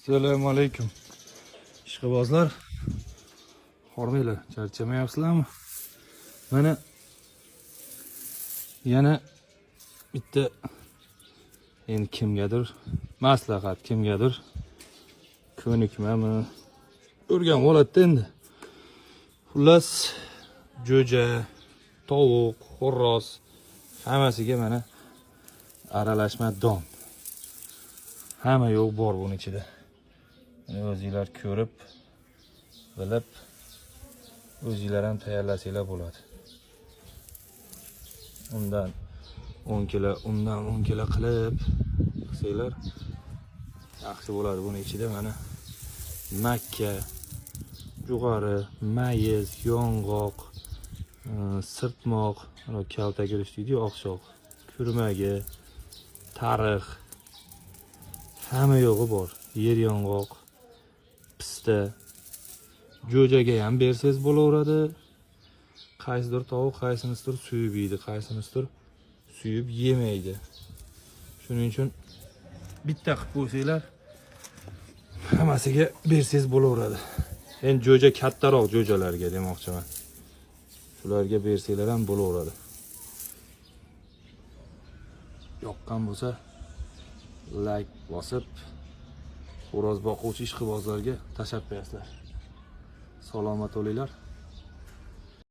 Assalomu alaykum. Ishqibozlar. Hormanglar, charchamayapsizlarmi? Mana yana bitta, endi kimgadir maslahat, kimgadir ko'nikmami, o'rgan holatda endi. Xullas, jo'ja, tovuq, xo'roz hammasiga mana aralashma don. Hamma yo'q bor buni ichida. Mana o'zinglar ko'rib, bilib, o'zinglar ham tayyorlasanglar bo'ladi. Undan 10 kilo, undan 10 kilo qilib qilsanglar yaxshi bo'ladi. Buni ichida mana makka, jo'xori, mayiz, yong'oq, sirtmoq, mana kalta guruch deydi-yu, oqshoq, kurmagi, tarix, hamma yo'g'i bor. Yer yong'oq, pista, jo'jaga ham bersangiz bo'laveradi. Qaysidir tovuq qaysinisidir suyib yeydi, qaysinisidir suyib yemaydi. Shuning uchun bitta qilib qo'ysanglar hammasiga bersangiz bo'laveradi. Endi jo'ja, kattaroq jo'jalarga demoqchiman. Shularga bersanglar ham bo'laveradi. Yoqqan bo'lsa like bosib, xo'roz boquvchi ishqibozlarga tashlab qo'yasizlar. Salomat bo'linglar.